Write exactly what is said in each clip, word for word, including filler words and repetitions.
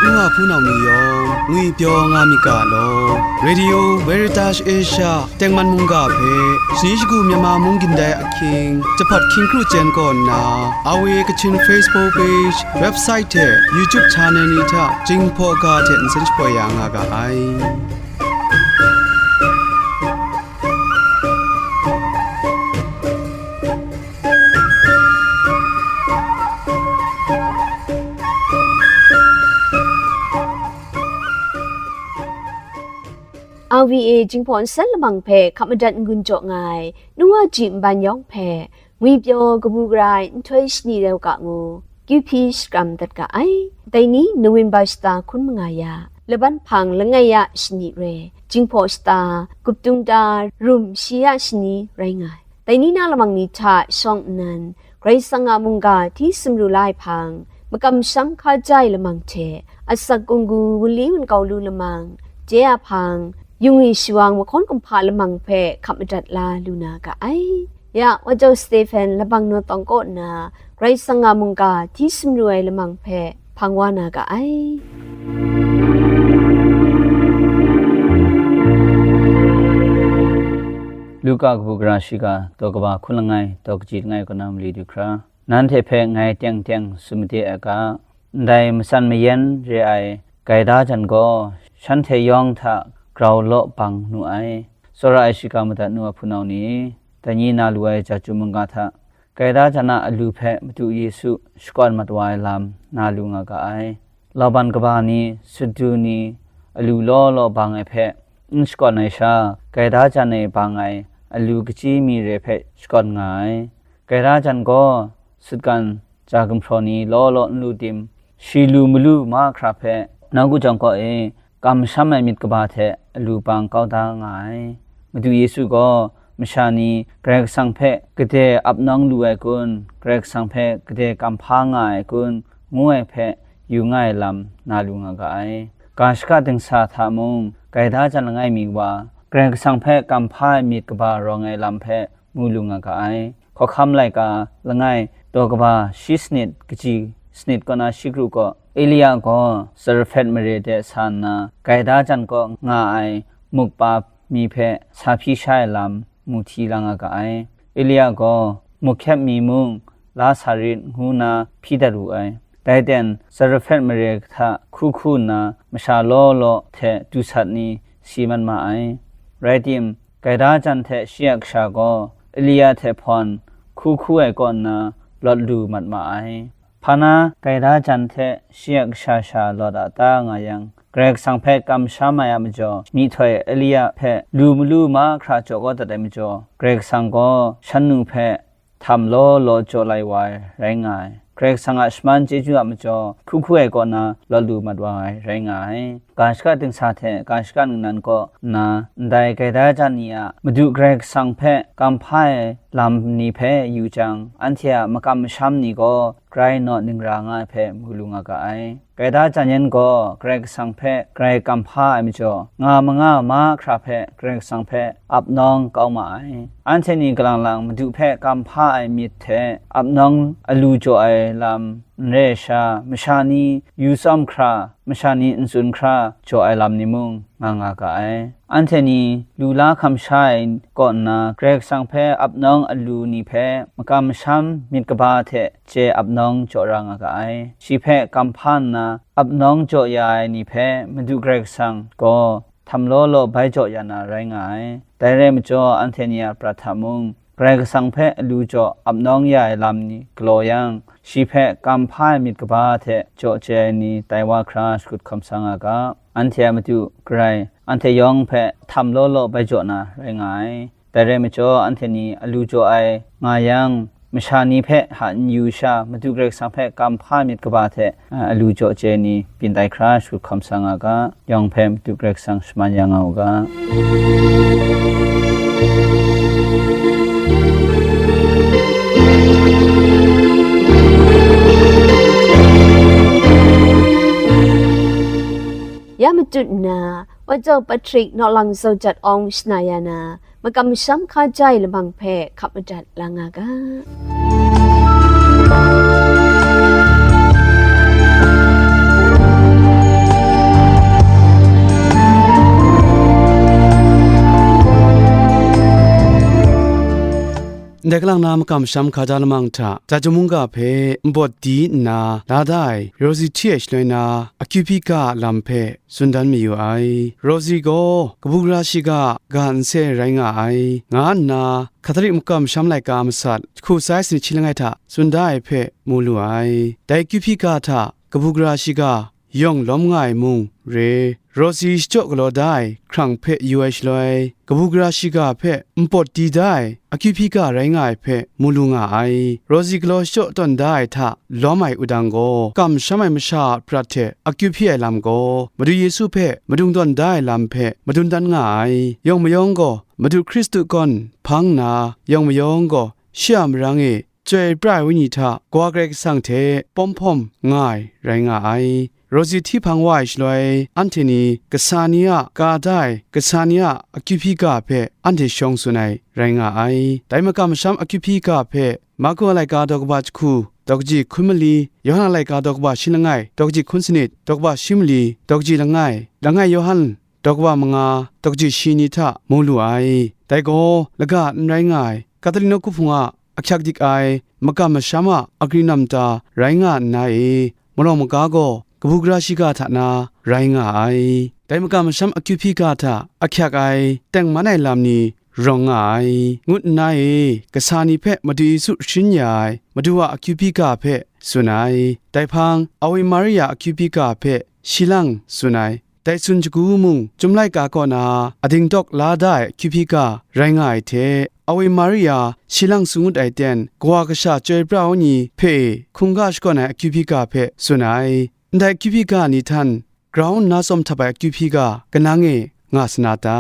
Nwa hpunau ni yawng ngwipyaw nga myit ga law. Radio Veritas Asia tengman mungga hpe shani shagu Myanmar mung gindai ahkying, jahpat hkying kru chyen kaw nna, R V A Kachin Facebook page, website hte YouTube channel ni hta Jinghpaw ga hte nsen shapoi ya nga ga ai. R V A Jinghpaw nsen lamang hpe hkap madat n-gun jaw nga ai, nu wa ji nban yawng hpe, ngwipyaw kabu gara ai nhtoi shani rau ga ngu, Q P shakram dat ga ai. Dai ni November shata hkun manga ya, laban hpang langai ya shani re, Jinghpaw shata, Guptung ta, rum shi ya shani rai nga ai. Dai ni na lamang ni hta shawng nnan, Karai Kasang a mungga hti sumru la ai hpang, makam masham hkaja ai lamang hte, asak kunggu wunli wunkau lu lamang, je a hpang, yung i shawang mahkawn kumhpa lamang hpe hkap madat la lu na ga ai. Ya, Wajau Stephen labang naw tawng kaw nna, Karai Kasang a mungga hti sumru ai lamang hpe hpang wa na ga ai. Luka kabu gara shiga, daw kaba hkun langai, daw kaji langai kaw na mali du hkra, nanhte hpe ngai teng teng tsun made ai ga, ndai matsan mayan re ai gaida jan gaw, shanhte yawng hta grau law bang nu ai. Tsawra ai shiga madat nu a hpunau ni, dai ni na lu ai Jahtum mungga hta, gaida jan a alu hpe Madu Yesu shakawn mat wa ai lam na lu nga ga ai. Lauban kaba ni, sutdu ni, alu law law bang ai hpe n shakawn ai sha, gaida jan e bang ai alu kachyi mi re hpe shakawn nga ai. Gaida jan gaw, sutgan ja gumhpraw ni law law n lu tim, shi lu malu mahkra hpe, nawku jawng kaw e, kamsham ai myit kaba hte alu bang kau da nga ai. Madu Yesu gaw masha ni Karai Kasang hpe gade ap nawng lu ai kun, Karai Kasang hpe gade kamhpa nga ai kun, ngu ai hpe yu nga ai lam na lu nga ga ai. Ga shaka dingsa hta mung, gaida jan langai mi wa, Karai Kasang hpe kamhpa ai myit kaba rawng ai lam hpe mu lu nga ga ai. Hkawhkam laika langai, daw kaba shi sanit kaji sanit kaw na shi kru gaw, Elia gaw Zarephath mare de sa nna, gaida jan kaw nga ai mukpa mi hpe sa hpyi sha ai lam mu hti la nga ga ai. Elia gaw mukhkyep mi mung, Lasarit ngu na hpyi dat wu ai. Dai ten, Zarephath mare hta hku hku nna, masha law law hte du sat ni si mat ma ai. Rai tim, gaida jan hte shi a kasha gaw Elia hte hpawn hku hku ai kaw nna lawt lu mat ma ai. Hpa na gaida jan hte shi a kasha sha lawt a ta nga yang, Karai Kasang hpe kamsham ai a majaw, myihtoi Elia hpe lu malu mahkra jaw kau dat ai majaw, Karai Kasang gaw shan nu hpe htam law law jaw lai wa ai rai nga ai. Karai Kasang a shaman chyeju a majaw, hku hku ai kaw na lawt lu mat wa ai rai nga ai. Ga shaka dingsa hte ga shaka ningnan kaw nna, ndai gaida jan ni a Madu Karai Kasang hpe kamhpa ai lam ni hpe yu jang, anhte a makam masham ni gaw grai naw ningra nga ai hpe mu lu nga ga ai. Gaida jan yan gaw Karai Kasang hpe grai kamhpa ai majaw, nga manga mahkra hpe Karai Kasang hpe ap nawng kau ma ai. Anhte ni galang lang Madu hpe kamhpa ai myit hte ap nawng alu jaw ai lam n re ai sha, masha ni yu tsawm hkra, masha ni n tsun hkra jaw ai lam ni mung nga nga ga ai. Anhte ni lu la hkam sha ai kaw nna, Karai Kasang hpe ap nawng alu ni hpe makam masham myit kaba hte chye ap nawng jaw ra nga ga ai. Shi hpe kamhpa nna ap nawng jaw ya ai ni hpe Madu Karai Kasang gaw htam law law bai jaw ya na rai nga ai. Dai rai majaw, anhte ni a prat hta mung, Karai Kasang hpe alu jaw ap nawng ya ai lam ni galaw yang, shi hpe kamhpa ai myit kaba hte jaw chye ai ni tai wa hkra shakut hkawm sa nga ga. Anhte a Madu Karai, anhte yawng hpe htam law law bai jaw na rai nga ai. Dai rai majaw, anhte ni alu jaw ai nga yang, masha ni hpe hta n yu sha, Madu Karai Kasang hpe kamhpa myit kaba hte, a, alu jaw chye ni byin tai hkra shakut hkawm sa nga ga, yawng hpe Madu Karai Kasang shaman ya nga u ga. Ya matut nna, Wajau Patrick nawlang zaujat awng shana ya na, makam masham hkaja ai lamang hpe hkap madat la nga ga. Ndai kalang na makam masham hkata lamang hta, Daja mungga hpe npawt di nna la da ai Rosie hti ai shaloi na, akyu hpyi ga a lam hpe tsun dan mayu ai. Rosie gaw kabu gara shiga ga nse rai nga ai, nga nna Catholic makam masham laika masat, jahku sai sanit shi langai hta tsun da ai hpe mu lu ai. Dai akyu hpyi ga hta kabu gara shiga yawng lawm nga ai mung re, Rosie shachyaw galaw da ai hkrang hpe yu ai shaloi, kabu gara shiga hpe npawt di da ai akyu hpyi ga rai nga ai hpe mu lu nga ai. Rosie galaw shachyaw tawn da ai hta lawm ai wudang gaw, kamsham ai masha a prat hte akyu hpyi ai lam gaw, Madu Yesu hpe madung tawn da ai lam hpe madun dan nga ai. Yawng mayawng gaw, Madu Hkristu kawn hpang nna, yawng mayawng gaw, shi a marang e Chyoi pra ai Wenyi hta Kawa Karai Kasang hte pawm hpawm nga ai rai nga ai. Rosie hti hpang wa ai shaloi, anhte ni kasa ni a ka da ai kasa ni a akyu hpyi ga hpe anhte shawng tsun ai rai nga ai. Dai makam masham akyu hpyi ga hpe Marku a laika daw kaba jahku, daw kaji hkun mali, Yawhan a laika daw kaba shi langai, daw kaji hkun sanit, daw kaba shi mali, daw kaji langai, langai Yawhan, daw kaba manga, daw kaji shi ni hta mu lu ai. Dai gaw laga n rai nga ai, Katalino Kuhpung a ahkyak dik ai makam masham a agri namta rai nga nna e, malawng maga gaw kabu gara shiga hta na rai nga ai. Dai makam masham akyu hpyi ga hta ahkyak ai tengman ai lam ni rawng nga ai, ngut nna e, kasa ni hpe Madu Yesu sharin ya ai Madu a akyu hpyi ga hpe tsun ai. Dai hpang, Awe Maria akyu hpyi ga hpe shi lang tsun ai. Dai tsun shagu mung, Chyum laika kaw na ading dawk la da ai akyu hpyi ga rai nga ai hte, Awe Maria shi lang tsun ngut ai ten, Kawa Kasha Chyoi pra ai Wenyi hpe hkungga shakawn ai akyu hpyi ga hpe tsun ai. Ndai akyu hpyi ga ni htan grau nna tsawm htap ai akyu hpyi ga kanang e nga sa na ta?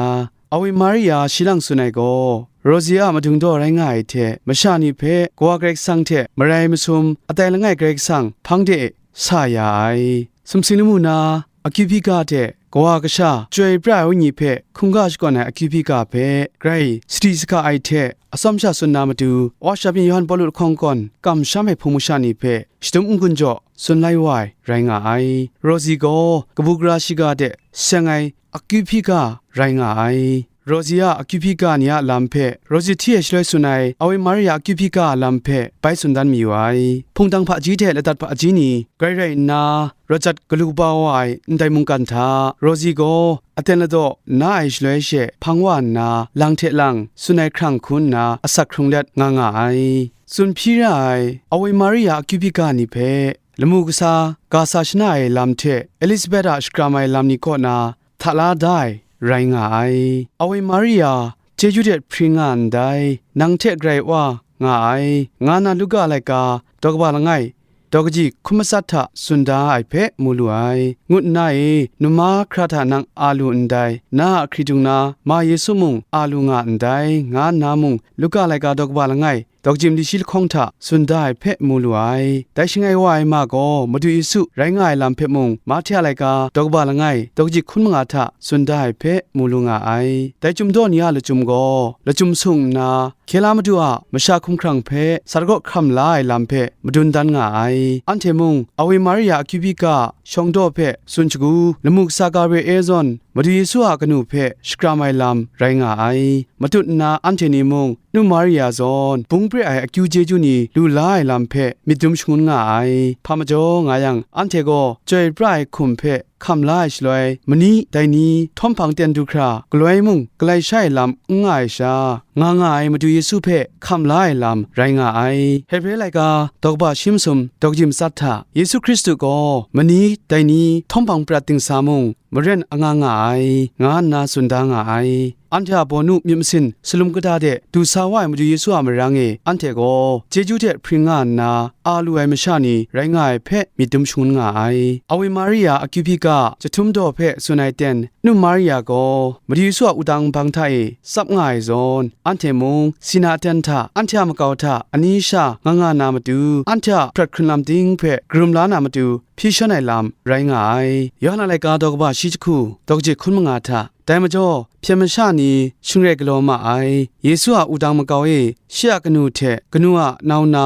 Awe Maria shi lang tsun ai gaw, Rosie a madung daw rai nga ai hte, masha ni hpe Kawa Karai Kasang hte marai masum atai langai Karai Kasang hpang de sa ya ai. Sumsing lamu na akyu hpyi ga hte Kawa Kasha Chyoi pra ai Wenyi hpe hkungga shakawn ai akyu hpyi ga hpe grai sadi sahka ai hte atsawm sha tsun na matu, Wa Shabyin Yawhan Pawlu lahkawng kawn kamsham ai hpung masha ni hpe shadum n-gun jaw tsun lai wa ai rai nga ai. Rosie gaw kabu gara shiga de seng ai akyu hpyi ga rai nga ai. Rosie a akyu hpyi ga ni a lam hpe Rosie hti ai shaloi tsun ai Awe Maria akyu hpyi ga a lam hpe bai tsun dan mayu ai. Hpungtang hpaji hte ladat hpaji ni grai rai nna, rawt jat galu kaba wa ai ndai mungkan hta, Rosie gaw aten ladaw na ai shaloi she hpang wa nna, lang hte lang tsun ai hkrang hku nna asak hkrung let nga nga ai. Tsun hpyi ra ai Awe Maria akyu hpyi ga ni hpe lamu kasa ga sa shana ai lam hte Elizabeth a shakram ai lam ni kaw na hta la da ai rai nga ai. Awe Maria, chyeju hte hpring nga ndai, nang hte grai wa nga ai, nga na Luka laika daw kaba langai, daw kaji hkun matsat hta tsun da ai hpe mu lu ai. Ngut nna e, numa hkra hta nang a lu ndai, na a hkritung na ma Yesu mung a lu nga ndai, nga nna mung Luka laika daw kaba langai, daw kaji mali shi lahkawng hta tsun da ai hpe mu lu ai. Dai shangai wa ai ma gaw Madu Yesu rai nga ai lam hpe mung, Mahte a laika daw kaba langai, daw kaji hkun manga hta tsun da ai hpe mu lu nga ai. Dai Chyum daw ni a lachyum gaw, lachyum sung nna, hkye la Madu a masha hkumhkrang hpe sa dagaw hkam la ai lam hpe madun dan nga ai. Anhte mung Awe Maria akyu hpyi ga shawng daw hpe tsun shagu, lamu kasa Gabriel e zawn, Madu Yesu a kanu hpe shakram ai lam rai nga ai. Matut nna anhte ni mung, Nu Maria zawn bung pre ai akyu chyeju ni lu la ai lam hpe myit dum shangun nga ai. Hpa majaw nga yang, anhte gaw chyoi pra ai hkum hpe hkam la ai shaloi, mani dai ni htawm hpang ten du hkra galoi mung galai sha ai lam n nga ai sha, nga nga ai Madu Yesu hpe hkam la ai lam rai nga ai. Hebre laika daw kaba shi masum daw kaji matsat hta, Yesu Hkristu gaw mani dai ni htawm hpang prat dingsa mung, maren anga nga ai, nga nna tsun da nga ai. Anhte a bawnu myit masin salum kata de du sa wa ai Madu Yesu a marang e, anhte gaw chyeju hte hpring nga nna a lu ai masha ni rai nga ai hpe myit dum shangun nga ai. Awe Maria akyu hpyi ga jahtum daw hpe tsun ai ten, Nu Maria gaw Madu Yesu a wudang bang hta e tsap nga ai zawn, anhte mung sina aten hta anhte a makau hta ani sha nga nga na matu, anhte a prat hkrun lam ting hpe karum la na matu, hpyi shawn ai lam rai nga ai. Yawhan a laika daw kaba shi jahku, daw kaji hkun manga hta, dai majaw, hpyen masha ni shingrai galaw ma ai. Yesu a wudang makau e, shi a kanu hte kanu a nau na,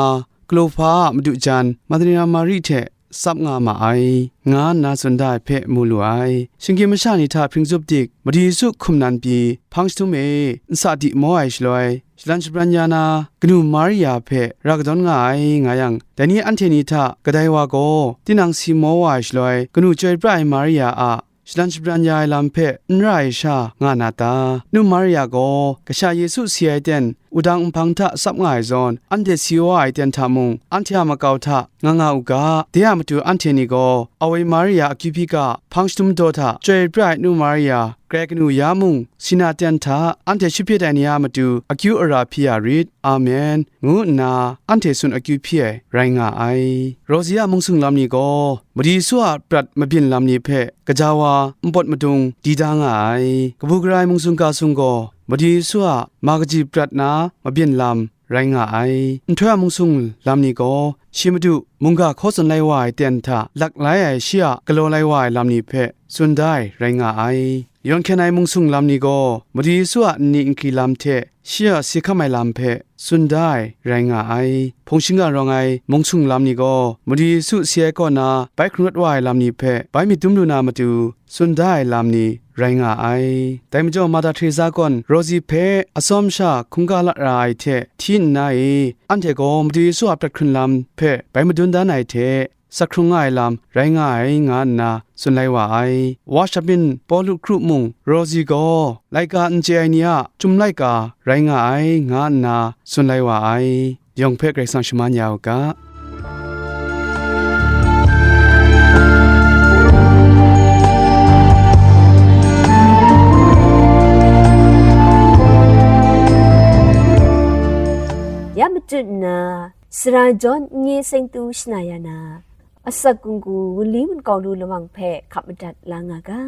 galaw hpa a madu jan, Maria Mari hte tsap nga ma ai, nga nna tsun da ai hpe mu lu ai. Shinggyim masha ni hta hpring zup dik, Madu Yesu hkum nan pyi, hpang jahtum e nsa di maw ai shaloi, shalan shabran ya na, kanu Maria hpe ra kadawn nga ai, nga yang, dai ni anhte ni hta kadai wa gaw, tinang si maw wa ai shaloi, kanu chyoi pra ai Maria a shalan shabran ya ai lam hpe n ra ai sha nga na ta? Nu Maria gaw kasha Yesu si ai ten wudang nhpang hta tsap nga ai zawn, anhte si wa ai ten hta mung, anhte a makau hta nga nga u ga, de a matu anhte ni gaw, Awe Maria akyu hpyi ga, hpang jahtum daw hta chyoi pra ai nu Maria, grai kanu ya mung, si na ten hta anhte shi hpyit ai ni a matu akyu ara hpyi ya rit. Amen, ngu nna anhte tsun akyu hpyi ai rai nga ai. Rozi a mung sung lam ni gaw, Madu Yesu a prat mabyin lam ni hpe gaja wa npawt madung di da nga ai. Kabu gara ai mung sung ga sung gaw, Madu Yesu a ma kaji prat na mabyin lam rai nga ai. Nhtoi a mung sung lam ni gaw, shi Madu mungga hkaw tsun lai wa ai ten hta lak lai ai shi a galaw lai wa ai lam ni hpe tsun da ai rai nga ai. Yawn hkyen ai mung sung lam ni gaw, Madu Yesu a nni nkri lam hte shi a si hkam ai lam hpe tsun da ai rai nga ai. Hpung shingga rawng ai mung sung lam ni gaw, Madu Yesu si ai kaw na bai hkrung rawt wa ai lam ni hpe bai myit dum lu na matu tsun da ai lam ni rai nga ai. Dai majaw, Mada Hteza gaw Rozi hpe atsawm sha hkungga lat ra ai hte hti nna e, anhte gaw Madu Yesu a prat hkrun lam hpe bai madun dan ai hte, sak hkrung nga ai lam rai nga ai, nga nna tsun lai wa ai. Wa Shabin Pawlu Kru mung, Rozi gaw laika n chye ai ni a chyum laika rai nga ai, nga nna tsun lai wa ai. Yawng hpe Karai Kasang shaman ya u ga. Ya machut nna, Sara John n-, nye seng tu shana ya na, asak gunggu wunli wunkau lu lamang hpe hkap madat la nga ga.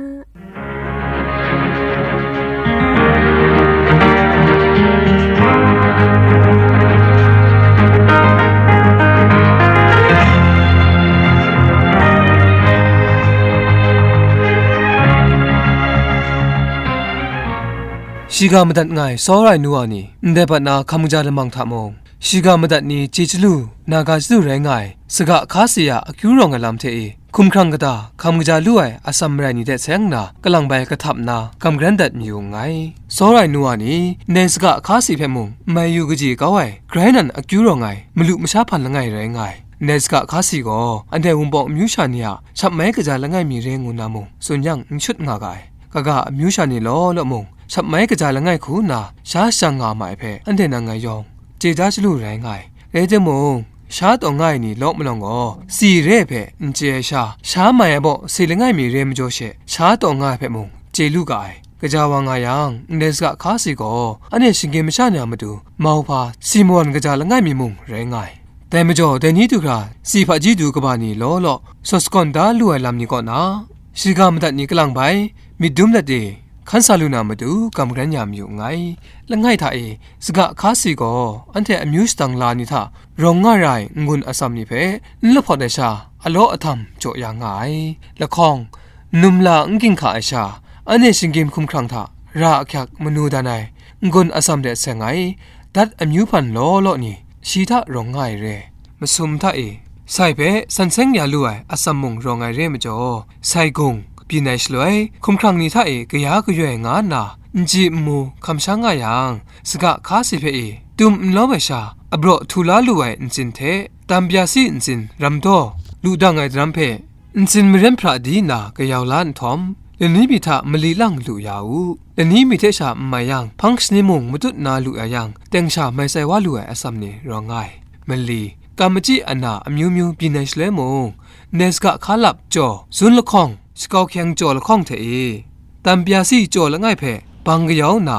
Shiga madat ngai Sawrai nu wa ni, ndai bat na hkam kaja lamang hta mung, shiga madat ni chye chyalu, naga chyalu rai nga ai, saga hka si a akyu rawng ai lam hte e, hkumhkrang kata hkam kaja lu ai atsam marai ni hte seng nna, kalang bai kahtap nna, gam garan dat mayu nngai. Sawrai nu wa ni, ndai saga hka si hpe mung, n mai yu kaji kau ai, grai nan akyu rawng ai, malu masha hpan langai rai nga ai. Ndai saga hka si gaw, anhte Wunpawng amyu sha ni a shap mai kaja langai mi re ngu na mung, tsun yang n shut nga ga ai. Kaga amyu sha ni law law mung, shap mai kaja langai hku nna, sha shajang nga ma ai hpe, anhte nan ngai yawng, chye da chyalu rai nga ai. Rai timung, sha taw nga ai ni law malawng gaw, si re ai hpe n chye ai sha, sha mai ai baw si langai mi re majaw she, sha taw nga ai hpe mung, chye lu ga ai. Kaja wa nga yang, ndai saga hka si gaw, anhte shinggyim masha ni a matu, mauhpa, si mawan kaja langai mi mung rai nga ai. Dai majaw, dai ni du hkra, si hpaji du kaba ni law law, sawt sagawn da lu ai lam ni kaw na, shiga madat ni kalang bai, myit dum dat e, hkan sa lu na matu, gam garan ya mayu nngai. Langai hta e, saga hka si gaw, anhte amyu shadang la ni hta rawng nga ra ai n-gun atsam ni hpe n lahpawt ai sha, alaw ahtam jaw ya nga ai. Lahkawng, numla n ginhka ai sha, anhte shinggyim hkumhkrang hta ra ahkyak manu dan ai n-gun atsam de seng ai, dat amyu hpan law law ni, shi hta rawng nga ai re. Masum hta e, sai hpe san seng ya lu ai atsam mung rawng ai re majaw, sai gung, byin ai shaloi, hkumhkrang ni hta e kaya kayoi nga nna, n chyi n mu hkam sha nga yang, saga hka si hpe e, tum n lawm ai sha, abraw htu la lu ai ntsin hte, tam pya si ntsin ram daw, lu dang ai daram hpe, ntsin maren hpra di nna kayau la nhtawm, lani mi hta mali lang lu ya u. Lani mi hte sha n mai yang, hpang shani mung matut na lu ya yang, teng sha mai sai wa lu ai atsam ni rawng nga ai. Mali, kam machyi ana amyu myu byin ai shaloi mung, ndai saga hka lap jaw, zun lahkawng, shakau hkyeng jaw lahkawng hte e, tam pya si jaw langai hpe bang kayau nna,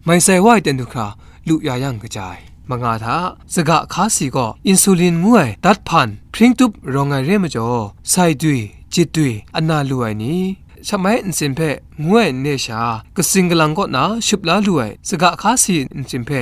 mai sai wa ai ten du hkra, lu ya yang kaja ai. Manga hta, saga hka si gaw insulin ngu ai dat hpan hpring tup rawng ai re majaw, sai dwi, jit dwi, ana lu ai ni, shap mai ntsin hpe ngu ai n re sha, katsing kalang kaw na shup la lu ai saga hka si ntsin hpe,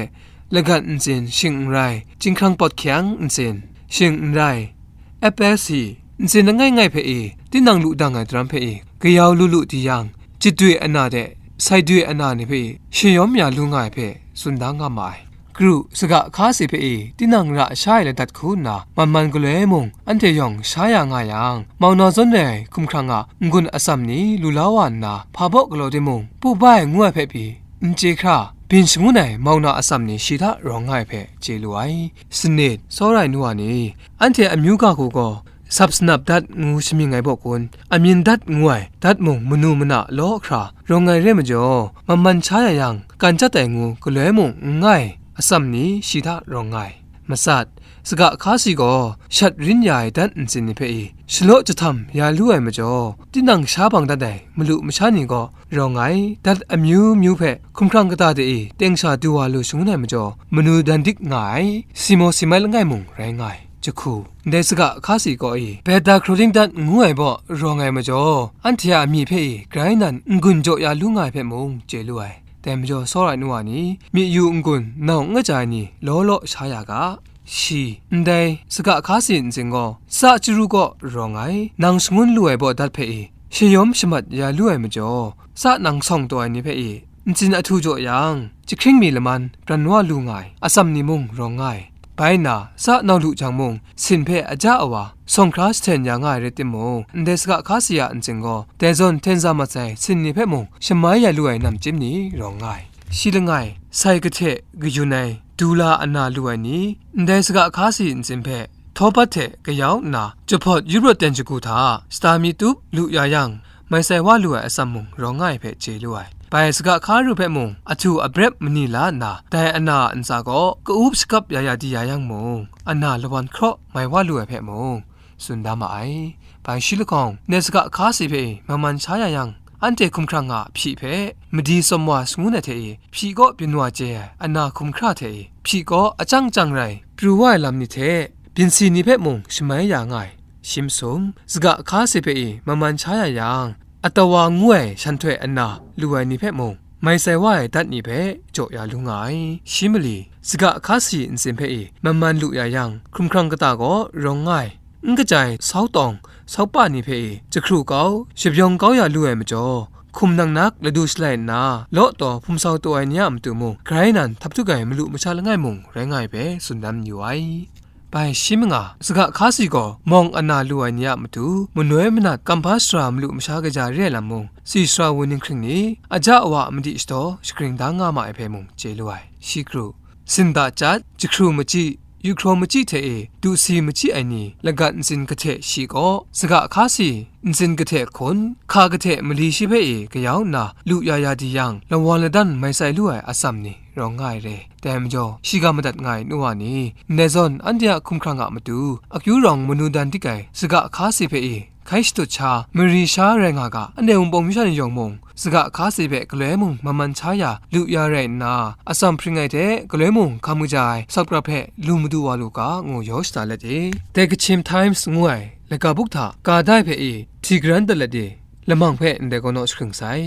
lagat ntsin shing n rai, chyinghkrang pawt hkyang ntsin shing n rai, F S C, ntsin langai ngai hpe e, tinang lu dang ai daram hpe e, kayau lu lu di yang, jit dwi ana de, sai dwi ana ni hpe e, shayawm ya lu nga ai hpe, tsun da nga ma ai. Kru, saga hka si hpe e, tinang ra sha ai ladat hku nna, man man galoi mung anhte yawng sha ya nga yang, mauna zawn re ai hkumhkrang a n-gun atsam ni lu la wa nna, hpa baw galaw timung, pu bai ngu ai hpe pyi, n chye hkra, byin shangun ai mauna atsam ni shi hta rawng nga ai hpe chye lu ai. Sanit, tsawra ai nu wa ni, anhte amyu ga hku gaw, sap sanap dat ngu shamying ai baw kun, amyin dat ngu ai dat mung manu mana law hkra rawng ai re majaw, man man sha ya yang, kan chyat ai ngu galoi mung n nga ai atsam ni shi hta rawng nga ai. Matsat, saga hka si gaw shat rin ya ai dat ntsin ni hpe i, shalaw jahtam ya lu ai majaw, tinang sha bang dat ai malu masha ni gaw rawng ai, dat amyu myu hpe hkumhkrang kata de i teng sha du wa lu shangun ai majaw, manu dan dik nga ai, si maw si mai langai mung rai nga ai. Jahku, ndai saga hka si kaw i, Beta Carotene dat ngu ai baw rawng ai majaw, anhte a myi hpe i grai nan n-gun jaw ya lu nga ai hpe mung chye lu ai. Dai majaw, tsawra ai nu wa ni, myi yu n-gun nau n kaja ai ni law law sha ya ga. Shi, ndai saga hka si ntsin gaw, tsa chyaru kaw rawng ai, nang shangun lu ai baw dat hpe i, shayawm shamat ya lu ai majaw, tsa nang sawng taw ai ni hpe i, ntsin ahtu jaw yang, jahkring mi laman pran wa lu nga ai, atsam ni mung rawng nga ai. Bai nna, tsa nau lu jang mung, sin hpe aja awa, sawng hkra jahten ya nga ai rai timung, ndai saga hka si a ntsin gaw, dai zawn hten za mat sai sin ni hpe mung shamai ya lu ai namchyim ni rawng nga ai. Shi langai, sai kahte kayun ai, dula ana lu ai ni, ndai saga hka si ntsin hpe, htawpat hte kayau nna, jahpawt yup rawt ten shagu hta, shata mi tup lu ya yang, mai sai wa lu ai atsam mung rawng nga ai hpe chye lu ai. Bai saga hka ru hpe mung, ahtu abrep mani la nna, dai ana a ntsa gaw ka-up shakap ya ya di ya yang mung, ana lawan hkraw mai wa lu ai hpe mung, tsun da ma ai. Bai shi lahkawng, ndai saga hka si hpe i man man sha ya yang, anhte hkumhkrang a hpyi hpe, madi tsawm wa shangun ai hte i, hpyi kaw byin wa chye ai ana hkumhkra hte i, hpyi kaw achyang chyang rai pru wa ai lam ni hte, byin si ni hpe mung shamai ya nga ai. Shi masum, saga hka si hpe i man man sha ya yang, atawa ngu ai shanhtoi ana lu ai ni hpe mung, mai sai wa ai dat ni hpe jaw ya lu nga ai. Shi mali, saga hka si ntsin hpe i man man lu ya yang, hkumhkrang kata gaw rawng nga ai. N kaja ai sau tawng, sau pa ni hpe i jahkru kau, shabrawng kau ya lu ai majaw, hkum nang nak ladu shalai nna, law taw hpum sau taw ai ni a matu mung, grai nan htaphtuk ai malu masha langai mung rai nga ai hpe tsun dan yu ai. Bai shi manga, saga hka si gaw mawng ana lu ai ni a matu, manoi manat kamhpa sara malu masha kaja re ai lam mung, tsi sara wu ninghkring ni, aja awa a madi shadaw shagring da nga ma ai hpe mung chye lu ai. Shi kru, sinda chyat, jahkru machyi, yuhkraw machyi hte e, dusi machyi ai ni, lagat ntsin kahte shi kaw, saga hka si, ntsin kahte hkun, hka kahte mali shi hpe e kayau nna, lu ya ya di yang, lawan ladan mai sai lu ai atsam ni rawng nga ai re. Dai majaw, shiga madat nga ai nu wa ni, ndai zawn anhte a hkumhkrang a matu, akyu rawng manu dan dik ai, saga hka si hpe e, hkai shadut sha, mari sha rai nga ga, anhte Wunpawng masha ni yawng mung, saga hka si hpe galoi mung man man sha ya, lu ya rai nna, atsam hpring ai hte galoi mung hkam kaja ai, sawpra hpe lu madu wa lu ga, ngu yaw shada let e. Dai Kachin Times ngu ai, laga buk hta, ka dai hpe e, hti garan dat let e, lamang hpe ndai gaw naw jahkring sai.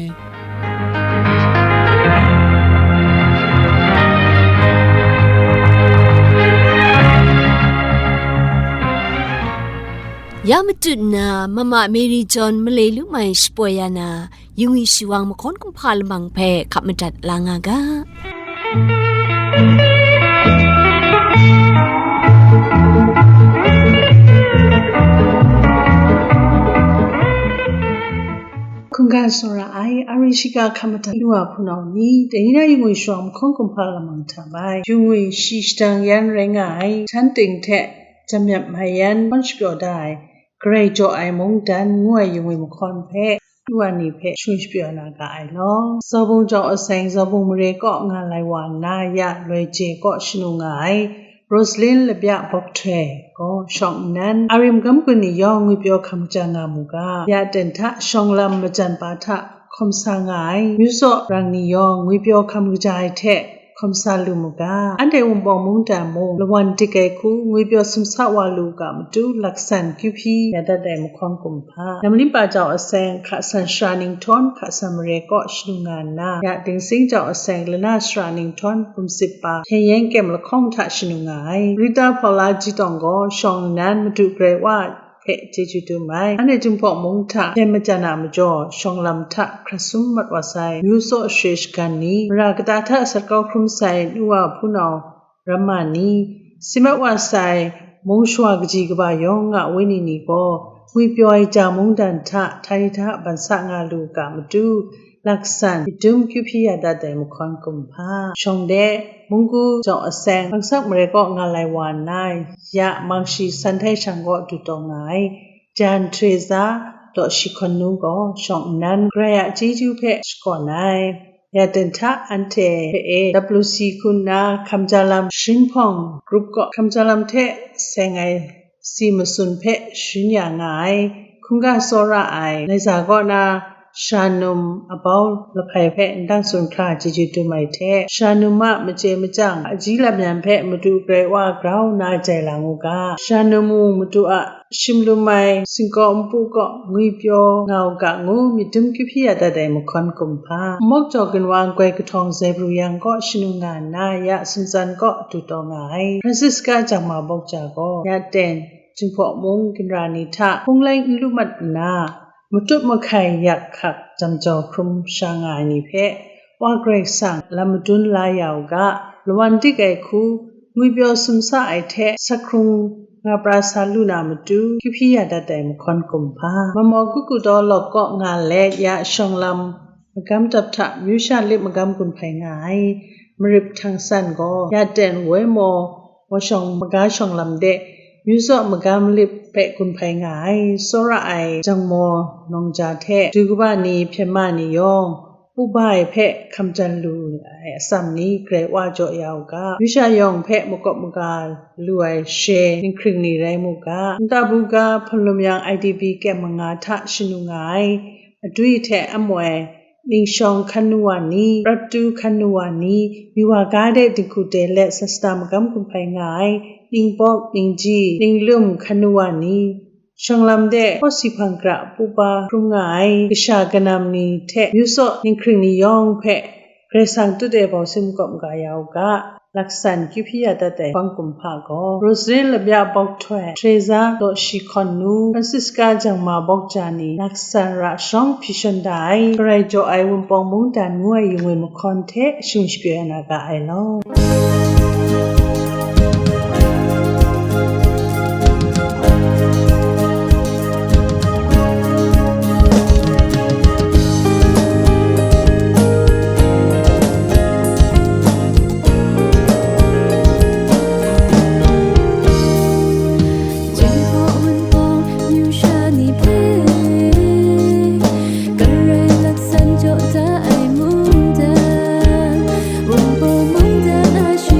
Ya matut nna, Mama Mary John malai lu mai shapoi ya na, yungwi shiwang mahkawn kumhpa lamang hpe hkap madat la nga ga. Hkungga tsawra ai, a ri shiga hkap madat lu a hpunau ni, dai ni na yungwi shiwang mahkawn kumhpa lamang hta bai, yungwi shi shadang yan rai nga ai, htan ting hte jamyap mai yan hkawn shapyaw da ai, Karai jaw ai mungdan ngu ai yungwi mahkawn hpe, du wa ni hpe shun shapyaw na ga ai law. Zawbung jau aseng, Zawbung mare kaw nga lai wa nna, ya loi je kaw shanu nga ai, Rosalyn Labya Bawk Htoi gaw shawng nnan, a ri magam gun ni yawng ngwipyaw hkam kaja nga mu ga, ya ten hta shawng lam majan pa hta hkawm sa nga ai, myu tsaw rang ni yawng ngwipyaw hkam kaja ai hte hkawm sa lu mu ga, anhte Wunpawng mungdan mung lawan dik ai hku ngwipyaw sumsa wa lu ga matu laksan kyu hpyi ya dat ai mahkawn kumhpa, Namlimpa jau aseng, hka san shara ningtawn, hka san mare kaw shanu nga nna, ya Dingsing jau aseng, lana shara ningtawn, kumsip pa, hpyen yen kyem lahkawng hta shanu nga ai, Rita Paula Jitawng gaw shawng nnan madu garai wa hpe chyeju dum ai. Anhte Jinghpaw mung hta hpyen majan a majaw, shawng lam hta hkrat sum mat wa sai, myu tsaw share shagan ni, mara kata hta sat kau hkrum sai, nu wa hpunau, ramma ni, si mat wa sai mung shawa kaji kaba yawng a wenyi ni gaw, ngwipyaw ai ja mungdan hta htani hta ban sa nga lu ga matu, laksan, myit dum kyu hpyi ya dat ai mahkawn kumhpa, shawng de, munggu jaw aseng, hpangsak mare kaw nga lai wa nna, ya Mangshi San Htai Shang kaw du taw nga ai, Jan Teresa, Daw Shi Hkawn Nu gaw shawng nnan Karai a chyeju hpe shakawn ai. Ya ten hta anhte hpe e W C hku nna hkamja lam sharin hpawng grup kaw hkamja lam hte seng ai si matsun hpe sharin ya nga ai. Hkungga tsawra ai Naiza kaw na shanum abau lahpai hpe ndang tsun hkra chyeju dum ai hte, shanum a machye machyang aji lam yan hpe Madu Karai Wa grau nna jai lang u ga, shanum mung Madu a shim lum ai singkaw npu kaw ngwipyaw nga u ga ngu myit dum kyu hpyi ya dat ai mahkawn kumhpa, Mawk Jaw Ginwa Nggoi Kahtawng Zai Pru Yang kaw shanu nga nna ya Sun Tsan kaw du taw nga ai. Francisca Jangma Bawk Ja gaw ya ten Jinghpaw mung ginra ni hta hpung lai n lu mat nna, matup mahkai yak hkak jam jaw hkrum sha nga ai ni hpe, Wa Karai Kasang lam madun la ya u ga, lawan dik ai hku, ngwipyaw sumsa ai hte, sakhkrung nga pra sa lu na matu, kyu hpyi ya dat ai mahkawn kumhpa, Mamaw Kuku Daw Lawk kaw nga let ya shawng lam magam dap hta myu sha lip magam gun hpai nga ai, Marip Htang San gaw, ya ten woi maw, wa shawng maga shawng lam de, myu zaw magam lip hpe gun hpai nga ai, tsawra ai jangmaw nawng ja hte, du kaba ni hpyen ma ni yawng, pu ba ai hpe hkam jan lu ai atsam ni Karai Wa jaw ya u ga, myu sha yawng hpe makawp maga lu ai she ninghkring ni rai mu ga, nta bu ga hpun lum yang I D P kyem manga hta shanu nga ai, adwi hte amoi, ningshawng hkan nu wa ni, prattu hkan nu wa ni, miwa ga de dinghku de let sasada magam gun hpai nga ai, ningbawk, ningji, ninglum hkan nu wa ni, shawng lam de hpawsi hpang gra pupa hkrum nga ai, kasha kanam ni hte myu zaw ninghkring ni yawng hpe, Karai Kasang tut e bau sum kawp ga ya u ga, laksan kyu hpyi ya dat ai hpang kumhpa gaw, Rosaline Labya Bawk Htoi, Teresa Daw Shi Hkawn Nu, Francisca Jangma Bawk Ja ni, laksan ra shawng hpyi shangun da ai, Karai jaw ai Wunpawng Mungdan ngu ai yu ngwi mahkawn hte shing shapyaw ya na ga ai law. Jinghpaw Wunpawng myu sha ni hpe, Karai laksan jaw da ai mungdan, Wunpawng mungdan a shu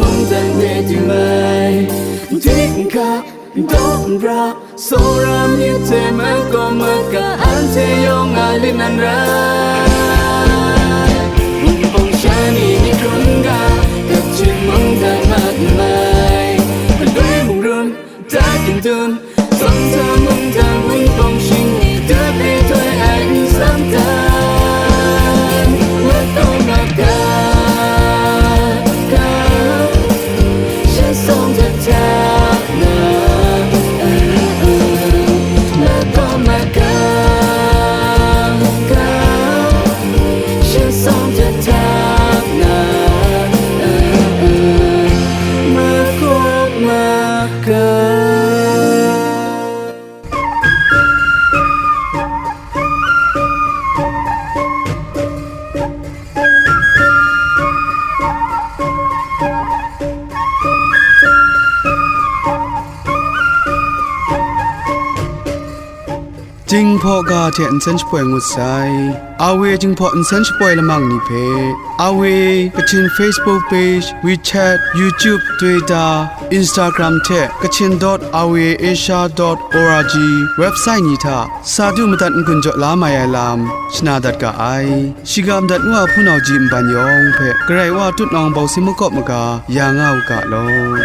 Mungdan de du mai, dingka, dawng ra, tsawra myit hte makawp maka, anhte yawng a lit nan rai. Wunpawng sha ni myit hkrum ga, dap chyut mungdan mat mai, galoi mung rum, tai kyin dun, tsawm tsawm mungdan, wunpawng shing ni, dut li toi ai nsam dan, makawp maka, ka, shan sawng jahta na, makawp maka, ka, shan sawng jahta na, makawp maka. Jinghpaw ga hte nsen shapoi ngut sai. Awe Jinghpaw nsen shapoi lamang ni hpe, Awe Kachin Facebook page, WeChat, YouTube, Twitter, Instagram hte Kachin dot awe asia dot org website ni hta sa du madat n-gun jaw la mai ai lam shana dat ga ai. Shiga madat ngu a hpunau ji nban yawng hpe Karai Wa tutnawng bawsing makawp maga ya nga u ga law.